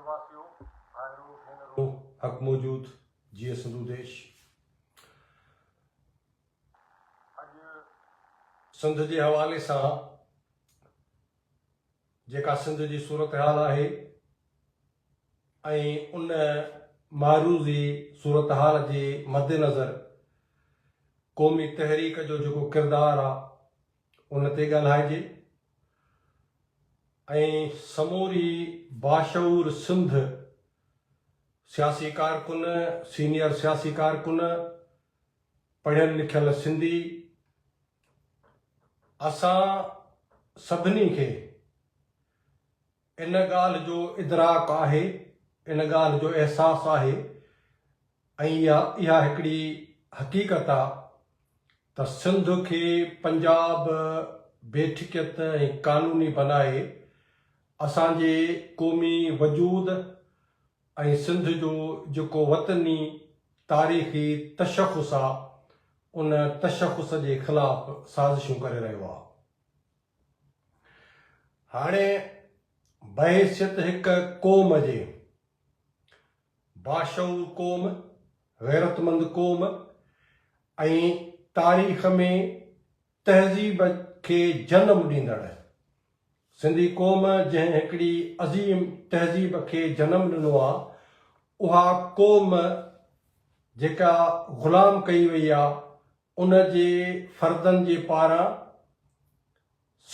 واسيو، ڀائرو، ڀينرو، حق موجود، جيئي سنڌو ديش. اڄ سنڌ جي حوالي سان جيڪا سنڌ جي صورتحال آهي ۽ ان معروضي صورتحال جي مدنظر قومي تحريڪ جو جيڪو ڪردار آ ان تي ڳالهائجي ۽ سموري باشعور سنڌ سياسي ڪارڪن، سينيئر سياسي ڪارڪن، پڙهيل لکيل سنڌي اسان سڀني کي ان ڳالهه جو ادراڪ آهي، ان ڳالهه جو احساس آهي ۽ اها هڪڙي حقيقت آ ته سنڌ کي پنجاب بيٺڪيت ۽ قانوني بنائي اسان جي قومي وجود ۽ سنڌ جو جيڪو وطني تاريخي تشخص آ ان تشخص جي خلاف سازشون ڪري رهيو آ. هاڻي بحيثيت هڪ قوم جي باشعور قوم، غيرتمند قوم ۽ تاريخ ۾ تهذيب کي جنم ڏيندڙ سنڌي قوم جنهن هڪڙي عظيم تهذيب کي جنم ڏنو آ، اها قوم جيڪا غلام ڪئي وئي آ، ان جي فردن جي پاران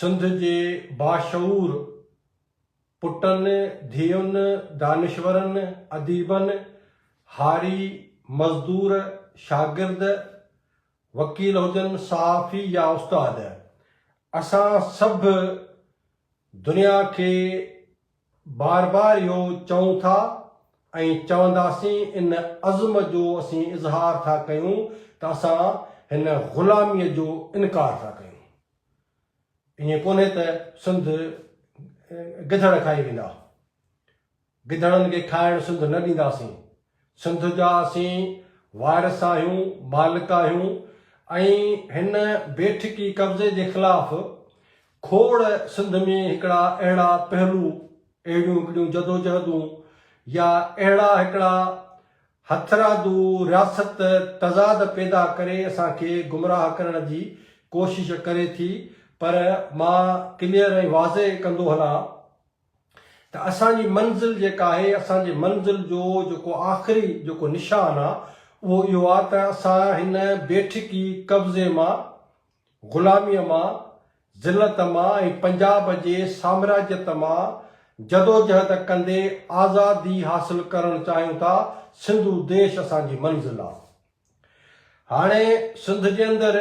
سنڌ جي باشعور پٽن، ڌيئن، دانشورن، اديبن، هاري، مزدور، شاگرد، وڪيل هجن، صحافي يا استاد، اسان سڀ دنيا کي بار بار اهو چئون ٿا ۽ چونداسين ان عزم جو اسين اظهار ٿا ڪيون ته اسان هن غلاميء جو انڪار ٿا ڪيون. ائين ڪونهي ته سنڌ گدڙ کائي ويندا. گدڙن کي کائڻ سنڌ نه ڏينداسين. سنڌ جا اسين وارث آهيون، مالڪ آهيون ۽ هن بيٺڪي قبضي جي خلاف کوڙ سنڌ ۾ هڪڙا اهڙا پهلو، اهڙيون هڪڙيون جدوجهدون يا اهڙا هڪڙا هٿرادو رياست تضاد پيدا ڪري اسان کي گمراهه ڪرڻ جي ڪوشش ڪري ٿي پر مان ڪليئر ۽ واضح ڪندو هلان ته اسان جي منزل جيڪا آهي اسان جي منزل جو جيڪو آخري جيڪو نشان آ اهو اهو آ ته اسان هن بيٺڪي قبضي مان غلاميء مان، ذلت مان ۽ پنجاب جي سامراجيت مان جدوجهد ڪندي آزادي حاصل ڪرڻ چاهيون ٿا، سنڌو ديش اسان جي منزل آ. هاڻي سنڌ جي اندر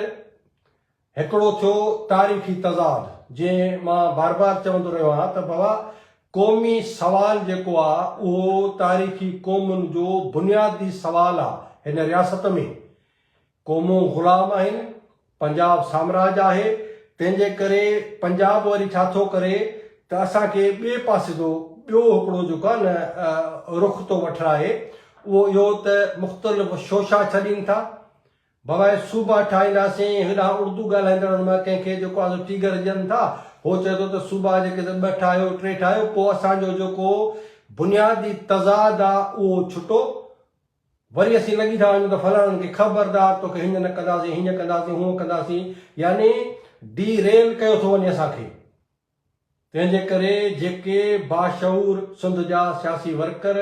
هڪڙو ٿيو تاريخي تضاد، جنهن مان بار بار چوندو رهيو آهيان ته بابا قومي سوال جيڪو آ اهو تاريخي قومن جو بنيادي سوال آ هن رياست ۾. قومون غلام آهن، پنجاب سامراج آهي، تنهن جي ڪري پنجاب وري ڇا ٿو ڪري ته اسان کي ٻئي پاسي ٿو ٻيو هڪڙو جيڪو آهي نه رخ ٿو وٺرائي اهو اهو ته مختلف شوشا ڇڏين ٿا بابا صوبا ٺاهينداسين هيڏانهن اردو ڳالهائيندڙن مان ڪنهن کي جيڪو آهي سو ٽيگر ڏين ٿا هو چئي ٿو ته صوبا جيڪي ته ٻه ٺاهيو ٽي ٺاهيو پوء اسان جو جيڪو بنيادي تضاد آهي اهو ڇٽو وري اسين لڳي ٿا وڃون ته فلاڻن کي خبردار توکي هيئن نه ڪنداسين هيئن ڪنداسين هونئن ڪنداسين يعني ڊي ريل ڪيو ٿو وڃي اسان کي تنهن جي ڪري جيڪي باشعور سنڌ جا سياسي ورڪر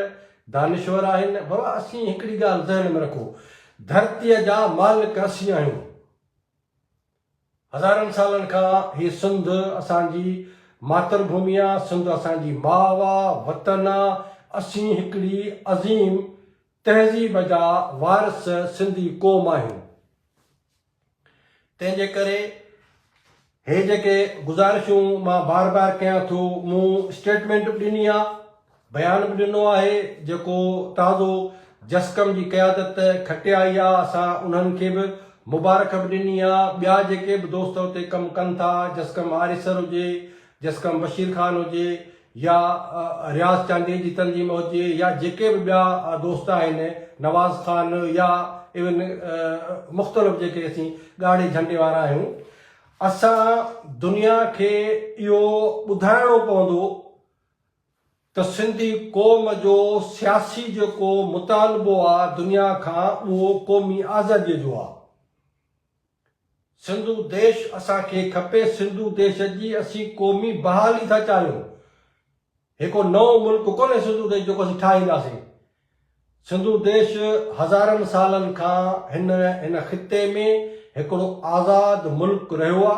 دانشور آهن بابا اسين هڪڙي ڳالهه ذهن ۾ رکو ڌرتيء جا مالڪ اسين آهيون هزارن سالن کان هي سنڌ اسان جي ماتر ڀومي آ، سنڌ اسان جي ماء آ، وطن آ، اسين هڪڙي عظيم تهذيب جا وارث سنڌي قوم آهيون. تنهن جي ڪري هي جيڪي گذارشون مان بار بار ڪيان ٿو، مون اسٽيٽمينٽ به ڏني آ، بيان به ڏنو آهي، جيڪو تازو جسقم جي قيادت کٽي آئي آ، اسان انهن کي به مبارڪ به ڏني آ، ٻيا جيڪي به دوست اتي ڪم ڪن ٿا، جسقم آريسر هجي، جسقم بشير خان هجي يا رياض چانڊيي جي تنظيم هجي يا جيڪي به ٻيا دوست آهن، نواز خان يا ايون مختلف جيڪي اسين ڳاڙهي جهنڊي وارا آهيون، اسان دنيا کي اهو ٻڌائڻو پوندو. ته سنڌي قوم جو سياسي جيڪو مطالبو آ دنيا کان اهو قومي آزاديء جو آ. سنڌو ديش اسان کي کپي، سنڌو ديش جي اسين قومي بحالي ٿا چاهيون. هي ڪو نئون ملڪ ڪونهي سنڌو ديش جيڪو اسين ٺاهينداسين. سنڌو ديش هزارن سالن کان هن هن خطي ۾ هڪڙو آزاد ملڪ رهيو آ.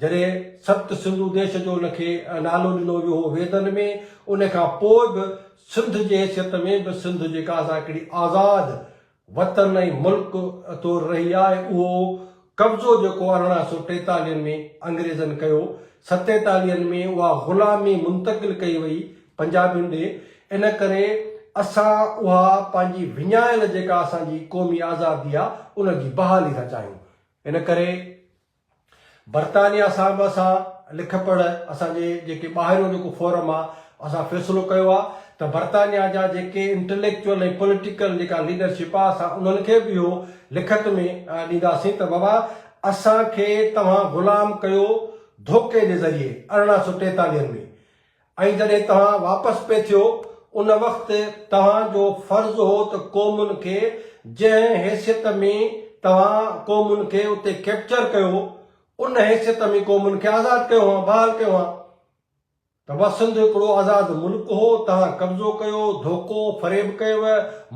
جڏهن سپت سنڌو ديش جو ان کي نالو ڏنو ويو هو ويدن ۾، ان کان پوء به سنڌ جي حيثيت ۾ به سنڌ جيڪا اسان هڪڙي آزاد وطن ۽ ملڪ طور رهي آهي اهو قبضو جيڪو ارڙهن سو ٽيتاليهن ۾ انگريزن ڪيو، ستيتاليهن ۾ اها غلامي منتقل ڪئي وئي پنجابين ڏي، ان ڪري اسان اها پنهنجي وڃايل جيڪا اسان جي قومي آزادي آهي ان جي بحالي ٿا چاهيون. ان ڪري برطانيا سان به اسان لک پڙهه اسان جي جيڪي ٻاهريون جيڪو فورم آ اسان فيصلو ڪيو آ ته برطانيا جا جيڪي انٽليڪچوئل ۽ پوليٽيڪل جيڪا ليڊرشپ آ اسان انهن کي به اهو لکت ۾ ڏينداسين ته بابا اسان کي توهان غلام ڪيو ڌوڪي جي ذريعي ارڙهن سو ٽيتاليهن ۾ ۽ جڏهن توهان واپس پئي ٿيو، ان وقت توهان جو فرض هو ته قومن کي جنهن حيثيت ۾ توهان قومن کي اتي ڪيپچر ڪيو، ان حيثيت ۾ قومن کي آزاد ڪيو هان، بحال ڪيو هان. ته بس سنڌ هڪڙو آزاد ملڪ هو، توهان قبضو ڪيو، ڌوڪو، فريب ڪيو،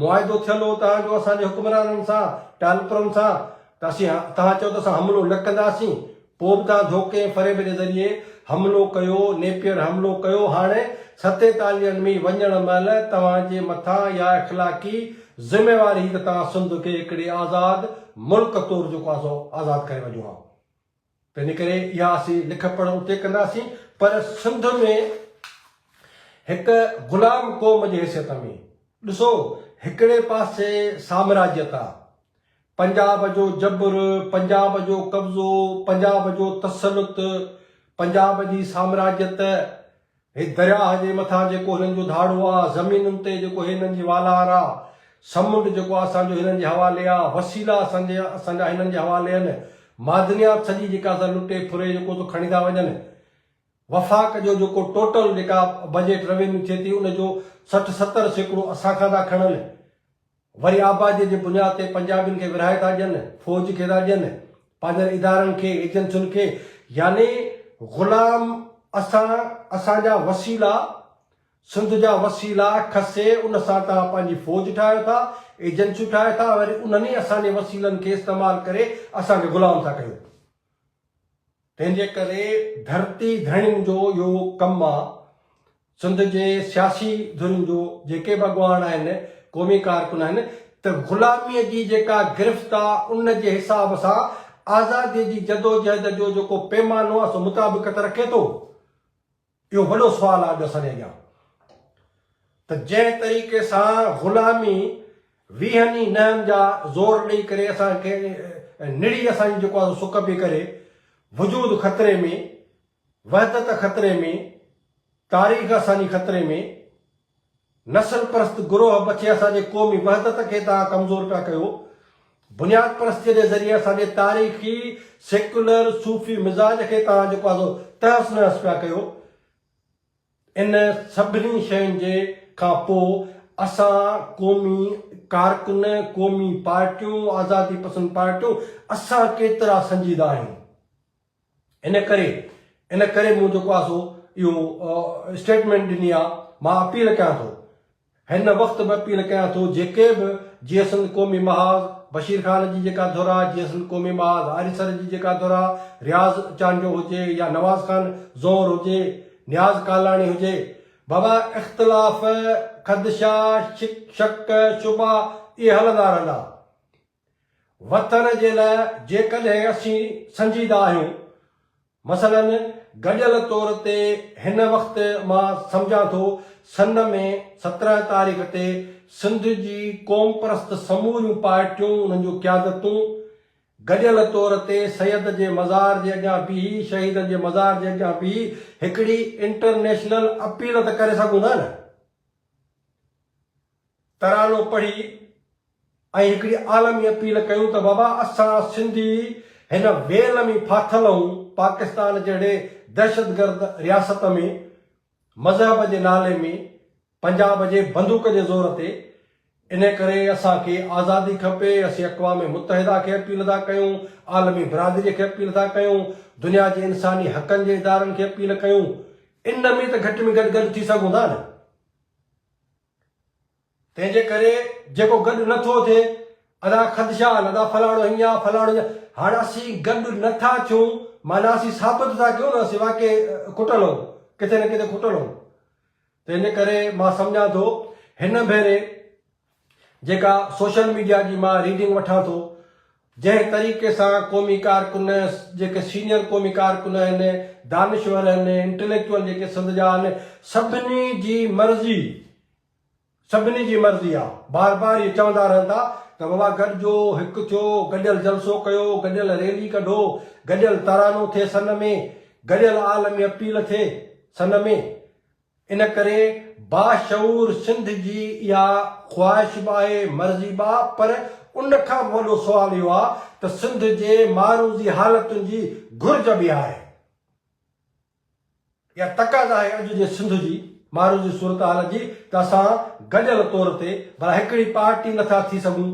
معاهدو ٿيل هو توهان جو اسان جي حڪمرانن سان، ٽالپرن سان، ته اسين توهان چئو ته اسان حملو نه ڪنداسين، پوء به توهان ڌوڪي ۽ فريب جي ذريعي حملو ڪيو، نيپئر حملو ڪيو، هاڻي ستيتاليهن ۾ وڃڻ مهل توهان جي مٿان اها اخلاقي ذميواري هئي ته توهان سنڌ کي هڪڙي آزاد ملڪ طور جيڪو آهي سو آزاد ڪري وڃو ها. تنهن ڪري اها اسين لک پڙهه اتي ڪنداسين پر سنڌ ۾ هڪ غلام قوم جي حيثيت ۾ ڏسو هڪڙي پاسي سامراجيت آ، پنجاب جو جبر، پنجاب جو قبضو، پنجاب جو تسلط، پنجاب جي سامراجيت، هي درياهه جي مٿان جيڪو هنن جو ڌاڙو آ، زمينن تي جيڪو هنن جي والار آ، سمنڊ جيڪو اسان جو هنن جي حوالي آ، وسيلا اسان جي اسان جا هنن جي حوالي آهن، معدنيات سڄي جيڪا اسان لٽي ڦري جيڪو سو کڻي ٿا وڃن، وفاق جو جيڪو ٽوٽل جيڪا بجيٽ روينيو ٿئي ٿي ان جو 60 70% اسان کان ٿا کڻن. وري آباديء جي بنياد تي پنجابين کي ورهائي ٿا ڏين، فوج کي ٿا ڏين، پنهنجن ادارن کي، ايجنسين کي، يعني غلام اسان، اسان جا وسيلا، سنڌ جا وسيلا کسي ان سان توهان پنهنجي فوج ٺاهيو ٿا، ايجنسيون ٺاهيو ٿا، وري انهن ئي اسان جي وسيلن کي استعمال ڪري اسان کي غلام ٿا ڪيو. تنهن جي ڪري ڌرتي ڌڻين جو اهو ڪم آ، سنڌ جي سياسي ڌرين جو جيڪي به اڳواڻ آهن، قومي ڪارڪن آهن ته غلاميء جي جيڪا گرفت آ ان جي حساب سان آزاديء جي جدوجهد جو جيڪو پيمانو آ سو مطابقت رکي ٿو؟ اهو وڏو سوال آ اڄ اسان جي اڳيان ته جنهن طريقي سان غلامي ويهن ئي نهن جا زور ڏئي ڪري اسان کي نڙي اسان جي جيڪو آ سو سڪ پئي ڪري، وجود خطري ۾، وحدت خطري ۾، تاريخ اسان جي خطري ۾، نسل پرست گروهه بچي اسان جي قومي وحدت کي توهان ڪمزور پيا ڪيو. بنياد پرستيء جي ذريعي اسان جي تاريخي سيڪيولر صوفي مزاج کي توهان جيڪو آهي سو تهس نهس پيا ڪيو. ان سڀني شين جي کان پوء اسان قومي ڪارڪن، قومي پارٽيون، آزادي پسند پارٽيون اسان ڪيترا سنجيده آهيون؟ ان ڪري ان ڪري مون جيڪو آهي سو اهو اسٽيٽمينٽ ڏني آهي مان اپيل ڪيان ٿو هن وقت به اپيل ڪيان ٿو جيڪي به جيئي سنڌ قومي محاذ بشير خان جي جيڪا ڌر آهي جيئي سنڌ قومي محاذ آريسر جي جيڪا ڌر آهي رياض چانڊيو هجي يا نواز خان زئور هجي نياز ڪالاڻي هجي بابا اختلاف خدشا شڪ شبها اهي هلندا رهندا وطن جي لاء جيڪڏهن اسين سنجيده آهيون، مثلاً گڏيل طور تي هن وقت مان سمجهان ٿو سن ۾ 17 تاريخ تي سنڌ جي قومپرست سموريون پارٽيون انهن جون قيادتون گڏيل طور تي سيد جي مزار جي اڳيان بيهي شهيدن جي مزار جي اڳيان بيهي هڪڙي انٽرنيشنل اپيل ته ڪري سگهون ٿا نه. ترانو پڙهي ۽ هڪڙي عالمي اپيل ڪيون ته بابا اسان سنڌي هن ويل ۾ ڦاٿل آهون پاڪستان جهڙي دهشتگرد رياست ۾ مذهب جي نالي ۾ پنجاب جي بندوق جي زور تي، ان ڪري اسان کي آزادي کپي، اسين اقوام متحده کي اپيل ٿا ڪيون، عالمي برادري کي اپيل ٿا ڪيون، دنيا جي انساني حقن جي ادارن کي اپيل ڪيون، ان ۾ ته گهٽ ۾ گهٽ گڏ ٿي سگهون ٿا نه. تنهن جي ڪري جيڪو گڏ نه ٿو ٿئي، ادا خدشا آهن، ادا فلاڻو هيئن آ، فلاڻو هيئن آ، هاڻ اسين گڏ نه ٿا ٿيون معنيٰ اسين ثابت ٿا ڪيون نه اسين واقعي کٽل آهيون، ڪٿي نه ڪٿي کٽل آهيون. تنهن جي ڪري مان سمجهان ٿو هن ڀيري جيڪا سوشل ميڊيا جي مان ريڊنگ وٺان ٿو، جنهن طريقي سان قومي ڪارڪن، جيڪي سينيئر قومي ڪارڪن آهن، دانشور آهن، انٽليڪچوئل جيڪي سنڌ جا آهن، سڀني جي مرضي، سڀني جي مرضي آ، بار بار اهي چوندا رهن ٿا ته بابا گڏجو، هڪ ٿيو، گڏيل جلسو ڪيو، گڏيل ريلي ڪڍو، گڏيل ترانو ٿئي سن ۾، گڏيل عالمي اپيل ٿئي سن ۾. ان ڪري باشعور سنڌ جي اها خواهش به آهي، مرضي به آ، پر ان کان به وڏو سوال اهو آ ته سنڌ جي معروضي حالتن جي گهرج به آهي. اها تقاضا آهي اڄ جي سنڌ جي معروضي صورتحال جي ته اسان گڏيل طور تي ڀلا هڪڙي پارٽي نٿا ٿي سگهون،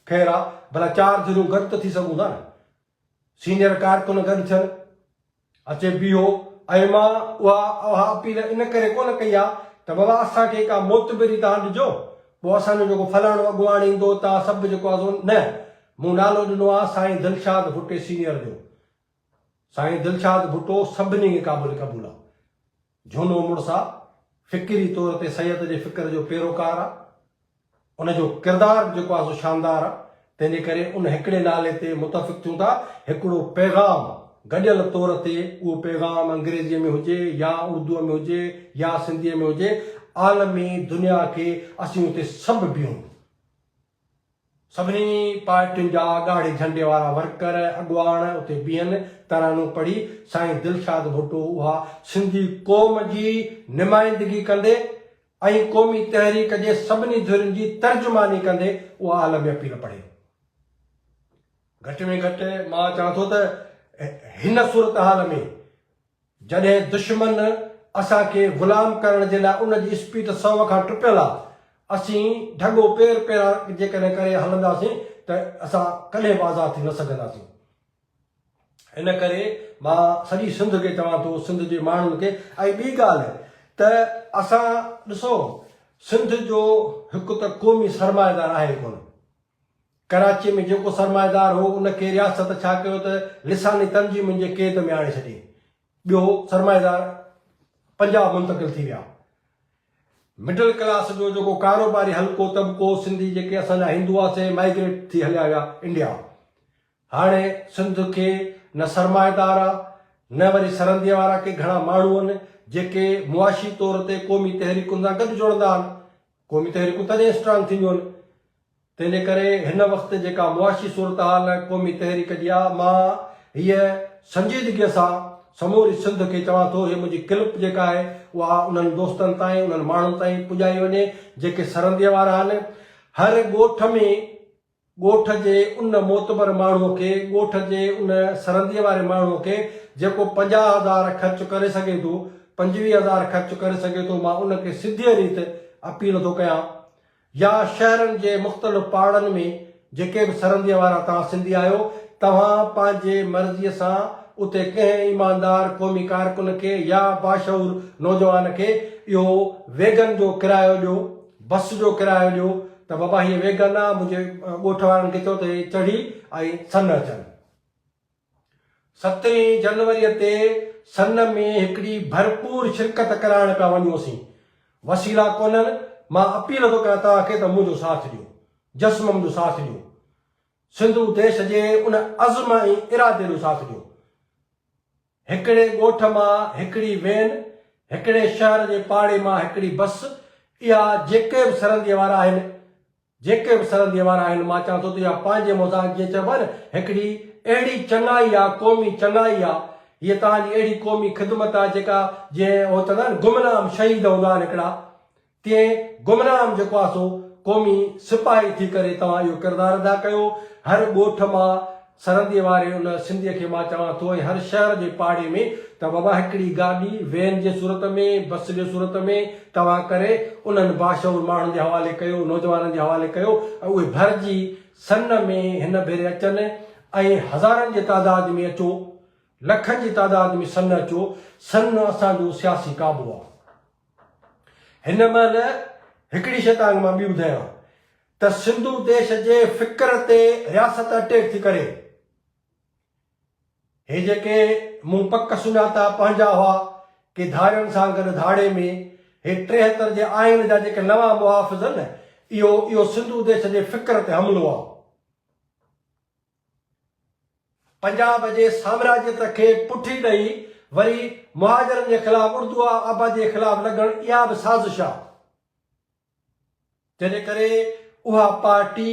خير آ، ڀلا چار ڌريون گڏ ته ٿي سگهون ٿا نه. سينيئر ڪارڪن گڏ ٿين، اچي بيهو ۽ مان اها اها اپيل ان ڪري ڪونه ڪئي آ ته بابا اسان کي ڪا معتبري توهان ڏجو پوء اسان جو جيڪو فلاڻو اڳواڻ ايندو توهان سڀ جيڪو آ سو نه مون نالو ڏنو آ سائين دلشاد ڀٽي سينيئر جو سائين دلشاد ڀٽو سڀني کي قابل قبول آ جهونو مڙس آ فڪري طور تي سيد جي فڪر جو پيروڪار آ. ان جو ڪردار به جيڪو آهي سو شاندار آهي، تنهن جي ڪري ان هڪڙي نالي تي متفق ٿيون ٿا، هڪڙو پيغام گڏيل طور تي اهو پيغام انگريزيء ۾ هجي يا اردوء ۾ هجي يا سنڌيء ۾ هجي، عالمي دنيا کي اسين اتي سڀ بيهون. سڀني پارٽين جا ڳاڙهي جهنڊي وارا ورڪر، اڳواڻ اتي بيهن، ترانو پڙهي سائين دلشاد ڀٽو اها سنڌي قوم جي نمائندگي ڪندي ۽ قومي تحريڪ جي سڀني ڌرين جي ترجماني ڪندي اها عالمي اپيل پڙهي. گهٽ ۾ گهٽ مان چوان ٿو ته هن صورتحال ۾ جڏهن دشمن اسان کي غلام ڪرڻ جي لاء ان جي اسپيڊ سئو کان ٽپيل آ، اسين ڍڳو پير پيران جيڪڏهن ڪري هلنداسين ته اسان ڪڏهن به آزاد ٿي نه سگهنداسين. ان ڪري مان سڄي سنڌ کي چوان ٿو، سنڌ جي ماڻهن کي ۽ ٻي ڳالهه ته اسان ڏسو سنڌ جو هڪ ته قومي سرمائيدار آهي ڪونه. ڪراچيء ۾ جيڪو سرمائيدار هو ان کي رياست ڇا ڪيو ته لساني تنظيمن جي قيد ۾ آڻي ڇڏي. ٻيو سرمائيدار پنجاب منتقل ٿي ويا. مڊل ڪلاس جو جيڪو ڪاروباري حلقو طبقو سنڌي جيڪي اسان جا هندو هئا سي مائگريٽ ٿي هليا ويا انڊيا. هاڻي سنڌ کي نه سرمائيدار آ نه وري سرنديء وارا ڪي گهڻا ماڻهو آهن جيڪي معاشي طور تي قومي تحريڪن سان گڏ جڙندا آهن. قومي تحريڪون تڏهن اسٽرانگ ٿينديون آهن. تنهن جي ڪري هن وقت جيڪا معاشي صورتحال قومي تحريڪ جي آ مان هيء سنجيدگيء سان سموري سنڌ کي چوان ٿو هيء منهنجي ڪلپ جيڪا آهي اها انهن دوستن تائين انهن ماڻهن تائين پڄائي وڃي جيڪي سرنديء وارا آهن. هر ڳوٺ ۾ ڳوٺ جي ان معتبر ماڻهوء کي، ڳوٺ جي ان سرنديء واري ماڻهوء کي جيڪو 50,000 خرچ ڪري سگهي ٿو، 25,000 خرچ ڪري سگهي ٿو، مان ان کي سڌيء ريت اپيل ٿو ڪيان يا شهرن جي مختلف پاڙن ۾ جيڪي به سرنديء وارا توهان سنڌي آهيو، توهان پنهنجي مرضيء سان اتي ڪنهن ايماندار قومي ڪارڪن کي يا باشعور نوجوان کي اهو ويگن جو ڪرايو ڏيو، بس جو ڪرايو ڏيو ته بابا هيء ويگن آ، منهنجي ڳوٺ وارن کي چئو ته هي چڙهي ۽ سن اچن. سترهين جنوريء تي سن ۾ هڪڙي ڀرپور شرڪت ڪرائڻ پيا وڃون اسين. وسيلا ڪونهن، مان اپيل ٿو ڪريان توهان کي ته منهنجو ساٿ ڏيو. جسمم جو ساٿ ڏيو. سنڌو ديش جي ان عزم ۽ ارادي جو ساٿ ڏيو. هڪڙي ڳوٺ مان هڪڙي وين، هڪڙي شهر جي پاڙي مان هڪڙي بس، اها جيڪي به سرنديء وارا آهن، جيڪي به سرنديء وارا آهن، مان چوان ٿو ته اها پنهنجي منهن سان جيئن چئبو آهي نه، هڪڙي اهڙي چڱائي آ، قومي چڱائي آ، هيء توهان جي اهڙي قومي خدمت آ، جيڪا جيئن هو چوندا آهن گمنام شهيد هوندا آهن هڪڙا، تيئن گمنام جيڪو آ سو قومي سپاهي ٿي ڪري توهان اهو ڪردار ادا ڪيو. هر ڳوٺ مان سرنديء واري ان سنڌيء کي مان چوان ٿو ۽ هر شهر جي پاڙي ۾ ته بابا هڪڙي گاڏي، وين جي صورت ۾، بس جي صورت ۾، توهان ڪري انهن باشعور ماڻهن جي حوالي ڪيو، نوجوانن جي حوالي ڪيو ۽ اهي ڀرجي سن ۾ هن ڀيري اچن ۽ هزارن جي تعداد ۾ اچو، لکن جي تعداد ۾ سن اچو، سن اسان جو سياسي ڪعبو آ. هن مهل هڪڙي شيء توهان کي مان ٻي ٻڌايان ته سنڌو ديش جي فڪر تي رياست اٽيڪ ٿي ڪري. هي جيڪي مون پڪ سڃاتا پنهنجا هئا ڪي ڌارين سان گڏ ڌاڙي ۾، هي 73 جي آئين جا جيڪي نوان محافظ آهن اهو اهو سنڌو ديش جي فڪر تي حملو آهي. پنجاب جي سامراجيت کي پٺي ڏئي وري مهاجرن جي خلاف اردو آبادي جي خلاف لڳڻ اها به سازش آ. تنهن ڪري اها پارٽي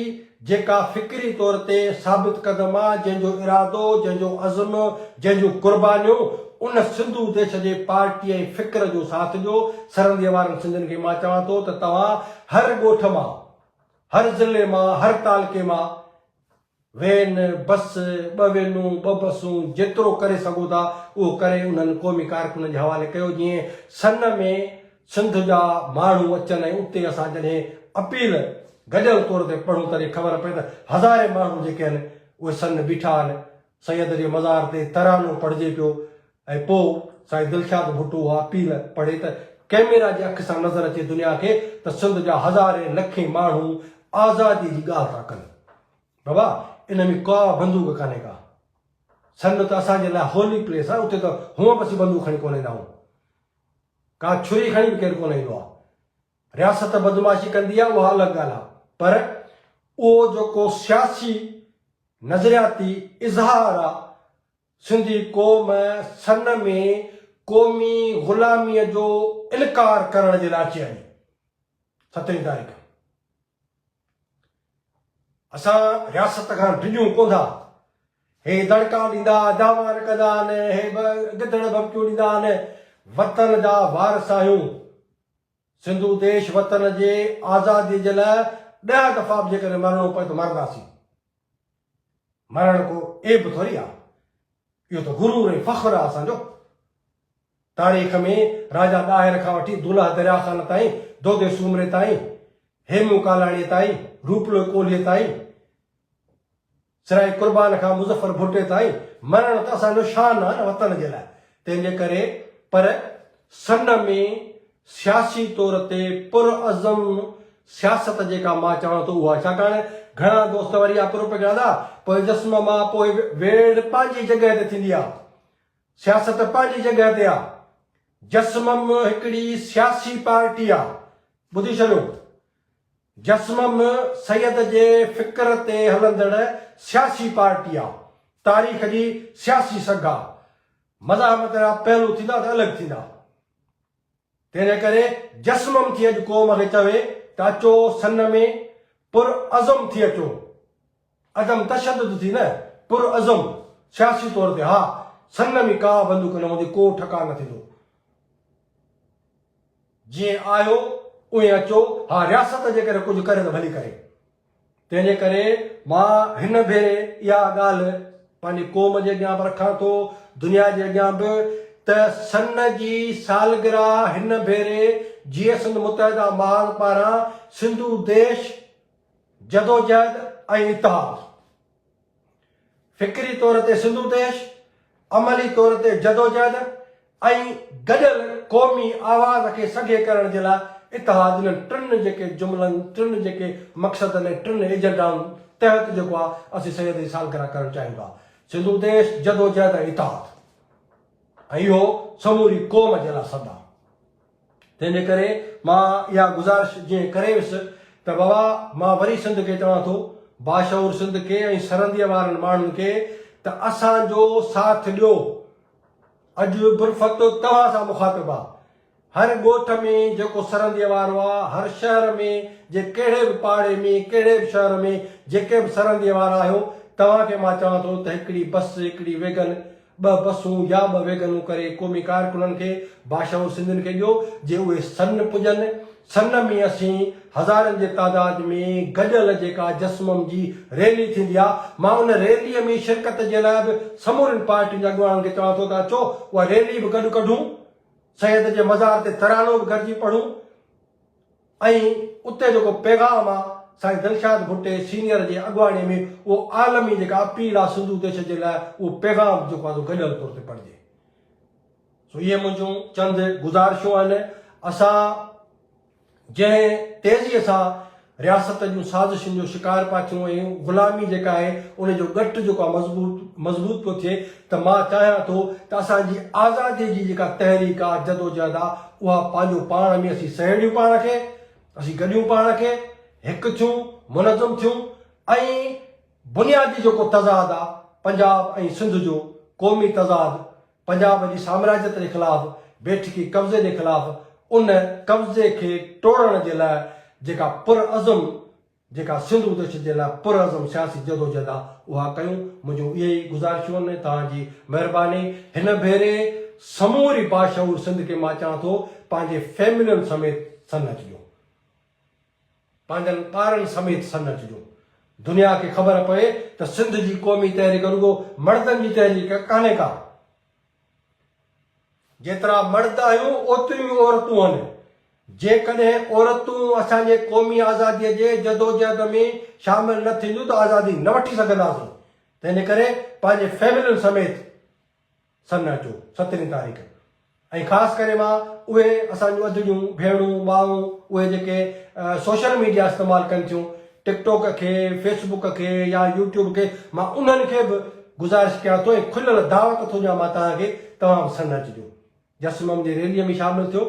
جيڪا فڪري طور تي ثابت قدم آ، جنهن جو ارادو، جنهن جو عزم، جنهن جون قربانيون ان سنڌو ديش جي پارٽي ۽ فڪر جو ساٿ ڏيو. سرنديء وارن سنڌين کي مان چوان ٿو ته توهان هر ڳوٺ مان، هر ضلعي مان، هر تعلقي مان وين، بس، ٻه وينون، ٻه بسون، جيترو ڪري سگهو ٿا اهو ڪري انهن قومي ڪارڪنن جي حوالي ڪيو جيئن سن ۾ سنڌ جا ماڻهو اچن ۽ اتي اسان جڏهن اپيل گڏيل طور تي پڙهون تڏهن خبر پئي ته هزارين ماڻهو جيڪي آهن اهي سن بيٺا آهن سيد جي مزار تي ترانو پڙهجي پيو ۽ پوء سائين دلشاد ڀٽو اها اپيل پڙهي ته ڪئميرا جي اک سان نظر اچي دنيا کي ته سنڌ جا هزارين لکين ماڻهو آزادي جي ڳالهه ٿا ڪن. بابا ان ۾ ڪا بندوق ڪانهي ڪا. سن ته اسان جي لاء هولي پليس آهي اتي ته هونء به اسين بندوق کڻي ڪونه ايندا آهيون. ڪا ڇري کڻي به ڪير ڪونه ايندو آهي. رياست بدمعاشي ڪندي آهي اها الڳ ڳالهه آهي پر اهو جيڪو سياسي نظرياتي اظهار آهي سنڌي قوم سن ۾ قومي غلاميء جو انڪار ڪرڻ جي لاء اچي آئي سترهين تاريخ. اسان رياست کان ڊڄون ڪونه ٿا. هي دڙڪا ڏيندا، دعوان ڪندا آهن، هي گدڙ ڀڀڪيون ڏيندا آهن. وطن جا وارث آهيون. سنڌو ديش وطن جي آزاديء جي لاء ڏهه دفعا به جيڪڏهن مرڻو پئي ته مرنداسين. مرڻ ڪو عيب ٿوري آ. اهو ته غرور ۽ فخر آ اسان جو. تاريخ ۾ راجا ڏاهر کان وٺي دولهه دريا خان تائين، دودي سومري تائين، هيمون ڪالاڻيء تائين، روپلو ڪولهيء تائين، سرائي قربان کان مظفر ڀٽي تائين مرڻ ته اسان جو شان آ نه وطن جي لاء. تنهن جي ڪري پر سن ۾ سياسي طور تي پرعزم سياست جيڪا مان چوان ٿو اها ڇاڪاڻ گهڻا دوست وري اها پروپيگنڊا پوء جسم مان پوء ويڙهه پنهنجي جڳهه تي ٿيندي آ سياست پنهنجي جڳهه تي آ جسمم هڪڙي سياسي پارٽي آ ٻڌي ڇڏيو جسمم سيد جي فڪر تي هلندڙ سياسي پارٽي آ تاريخ جي سياسي سگهه آ مزاحمت جا پهلو ٿيندا ته الڳ ٿيندا. تنهن ڪري جسمم ٿي اڄ قوم کي چوي ته اچو سن ۾ پر عزم ٿي اچو. عدم تشدد ٿي نه پر عزم سياسي طور تي ها سن ۾ ڪا بندوق نه هوندي ڪو ٺڪاء نه ٿيندو. جيئن آهيو اوئين اچو ها رياست جيڪڏهن ڪجهه ڪري ته ڀلي ڪري. تنهن جي ڪري مان هن ڀيري اها ڳالهه پنهنجي قوم جي اڳيان به رکان ٿو، دنيا جي اڳيان به ته سن جي سالگرهه هن ڀيري جيئي سنڌ متحده محاذ پاران سنڌو ديش جدوجهد ۽ اتحاد، فڪري طور تي سنڌو ديش، عملي طور تي جدوجهد ۽ گڏيل قومي آواز کي سگهي ڪرڻ جي لاء اتحاد انهن ٽن جيڪي جملن، ٽن جيڪي مقصدن ۽ ٽن ايجنڊائن تحت جيڪو آهي اسين سيد جي سالگرهه ڪرڻ چاهيون ٿا. سنڌو ديش، جدوجهد ۽ اتحاد ۽ اهو سموري قوم جي لاء سڏ آهي. تنهن جي ڪري مان اها گذارش جيئن ڪري ويس ته بابا مان وري سنڌ کي چوان ٿو، باشعور سنڌ کي ۽ سرنديء وارن ماڻهن کي ته اسان جو ساٿ ڏيو. اڄ برفت توهان سان مخاطب آ. هر ڳوٺ ۾ جيڪو سرنديء وارو آ، هر شهر ۾ جي ڪهڙي به پاڙي ۾، ڪهڙي به شهر ۾ جيڪي به سرنديء وارا آهيو، توهان کي مان چوان ٿو ته هڪڙي بس، هڪڙي ويگن، ٻه بسون يا ٻه ويگنون ڪري قومي ڪارڪنن کي، باشعور سنڌين کي ڏيو، جي اهي سن پڄن، سن ۾ اسين هزارن جي تعداد ۾ گڏيل جيڪا جسمم جي ريلي ٿيندي آ، مان ان ريلي ۾ شرڪت جي لاء به سمورين پارٽين جي اڳواڻن کي چوان ٿو ته اچو اها ريلي به گڏ ڪڍون، سيد جي مزار تي ترانو به گڏجي پڙهون ۽ اتي جيڪو پيغام آ سائين دلشاد ڀٽي سينيئر جي اڳواڻي ۾ اهو عالمي جيڪا اپيل آ سنڌو ديش جي لاء اهو پيغام به جيڪو آ سو گڏيل طور تي پڙهجي. سو اهي منهنجون چند گذارشون آهن. اسان جنهن تيزيء سان رياست جون سازشن جو شڪار پيا ٿيون ۽ غلامي جيڪا آهي ان جو ڳٽ جيڪو آهي مضبوط مضبوط پيو ٿئي ته مان چاهيان ٿو ته اسان جي آزادي جي جيڪا تحريڪ آهي جدوجهد آهي اها پنهنجو پاڻ ۾ اسين سهيڙيون پاڻ کي اسين گڏيون پاڻ کي هڪ ٿيون منظم ٿيون ۽ بنيادي جيڪو تضاد آهي پنجاب ۽ سنڌ جو قومي تضاد پنجاب جي سامراجيت جي خلاف، بيٺڪي قبضي جي خلاف، ان قبضي کي ٽوڙڻ جي لاء جيڪا پرعزم جيڪا سنڌو ديش جي لاء پرعزم سياسي جدوجهد آ اها ڪيون. منهنجون اهي ئي گذارشون آهن. توهان جي مهرباني. هن ڀيري سموري باشعور سنڌ کي مان چوان ٿو پنهنجي فيملين سميت سن اچجو. پنهنجن ٻارن سميت سن اچجو. دنيا کي خبر پوي ته سنڌ جي قومي تحريڪ رڳو مردن جي تحريڪ ڪانهي ڪا. جيترا مرد آهيون اوتريون ئي عورتون آهن. جيڪڏهن عورتون اسان جي قومي آزاديء جي جدوجهد ۾ شامل نه ٿينديون ته آزادي نه وٺي سگهنداسين. تنهن ڪري پنهنجي فيملين سميت سن اچو سترهين تاريخ ۽ خاص ڪري مان اهي اسان جون ادڙيون ڀيڻون مائون اهي جيڪي سوشل ميڊيا استعمال ڪن ٿيون ٽڪ ٽاڪ کي فيس بڪ کي يا يوٽيوب کي مان انهن کي به گذارش ڪيان ٿو ۽ کليل دعوت ٿو ڏيان مان توهان کي توهان به سن اچجو جسمم جي ريلي ۾ شامل ٿيو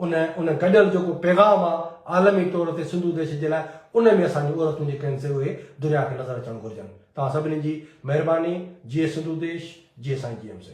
ان ان گڏيل جيڪو پيغام آ عالمي طور تي سنڌو ديش جي لاء ان ۾ اسان جون عورتون جيڪي آهن سي اهي دنيا کي نظر اچڻ گهرجن. توهان سڀني جي مهرباني جيئي سنڌو ديش جيئي سائين جي ايم سيد.